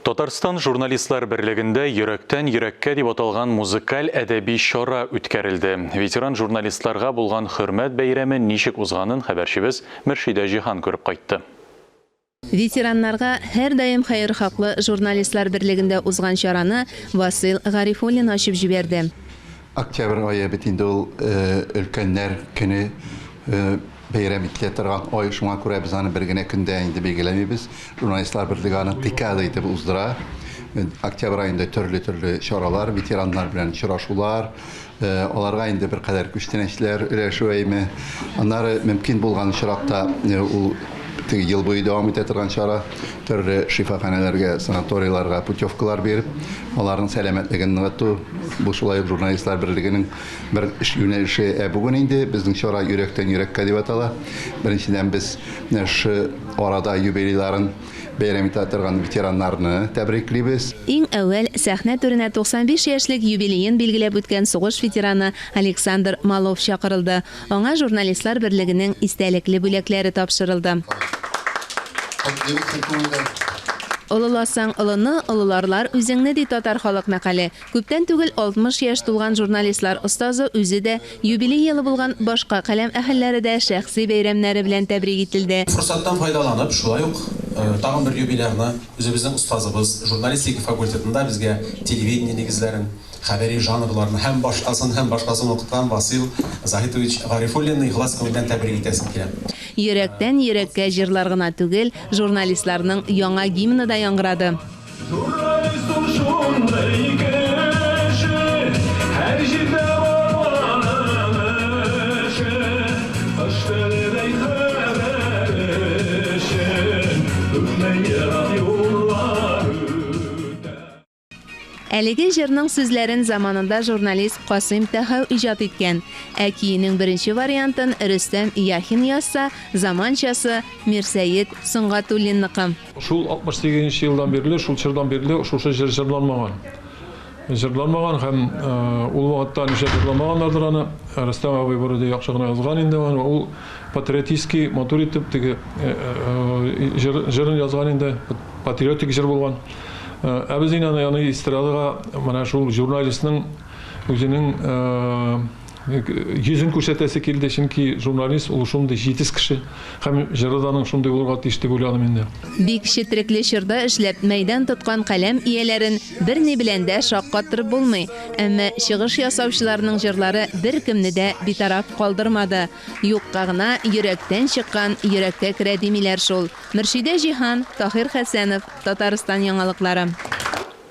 Татарстан Журналистлар берлегендә Йөрәктән йөрәккә дип аталган музыкаль-әдәби чара үткәрелде. Ветеран журналистларга булган хөрмәт бәйрәме ничек узганын хәбәрчебез Мөршидә Җиһан күреп кайтты. Ветераннарга һәрдаим хәерхаклы Журналистлар берлегендә узган чараны Васыйл Гарифуллин ачып җибәрде. Октябрь ае бит инде ул өлкәннәр көне бәйрәм ителә торган ай, шуңа күрә без аны бер генә көндә инде билгеләмибез. Журналистлар берлеге аны декада итеп уздыра. Октябрь аенда төрле-төрле чаралар, ветераннар белән очрашулар, аларга инде беркадәр күчтәнәчләр өләшү әйме. Аннары мөмкин булган очракта ул теге ел буе дәвам итә торган чара, төрле шифаханәләргә, санаторийларга путевкалар биреп, аларның сәламәтлеген ныгыту. Бу шулай ук журналистлар берлегенең бер эш юнәлеше. Ә бүген инде безнең чара Йөрәктән йөрәккә дип атала. Беренчедән, без менә шушы арада юбилейларын бәйрәм итә торган ветераннарны тәбриклибез. Иң әүвәл сәхнә түренә 95 яшьлек юбилеен билгеләп үткән сугыш ветераны Александр Малов чакырылды. Аңа Журналистлар берлегенең истәлекле бүләкләре тапшырылды. Олыласаң олыны, олыларлар үзеңне, ди татар халык мәкале. Күптән түгел 60 яшь тулган журналистлар остазы үзе дә, юбилей елы булган башка каләм әһелләре дә шәхси бәйрәмнәре белән тәбрик ителде. Форсаттан файдаланып, шулай ук тагын бер юбилярны, үзебезнең остазыбыз, журналистика факультетында безгә телевидение нигезләрен, хәбәри жанрларны һәм башкасын, һәм башкасын укыткан Васыйл Заһитович Гарифуллинны ихлас күңелдән тәбрик итәсем килә. Йөрәктән йөрәккә җырлар гына түгел, журналистларның яңа гимны да яңгырады. Журналист ул шундый кеше, һәр җирдә бар аның эше. Кош теледәй хәбәр өчен, күпме ерак юллар үтә. Әлеге җырның сүзләрен заманында журналист Касыйм Тәхау иҗат иткән. Ә көенең беренче вариантын Рөстәм Яхин язса, заманчасы, Мирсәет Сөнгатуллинныкы. Шул 68 нче елдан бирле, шул чордан бирле шушы җыр җырланмаган. Җырланмаган һәм ул вакытта нишләп җырламаганнардыр аны. Рөстәм абый вроде яхшы гына язган инде аны. Ул патриотический, матур итеп теге җыр, җырын язган инде. Патриотик җыр булган. Ә без инде аны аны эстрадага менә шул журналистның үзенең Йөзен күрсәтәсе килде, чөнки журналист ул шундый җитез кеше һәм җыры да аның шундый булырга тиеш дип уйладым инде. Бик четерекле чорда эшләп мәйдан тоткан каләм ияләрен берни белән дә шаккатырып булмый. Әмма чыгыш ясаучыларның җырлары беркемне дә битараф калдырмады. Юкка гына йөрәктән чыккан йөрәккә керә димиләр шул. Мөршидә Җиһан, Таһир Хәсәнов, Татарстан яңалыклары.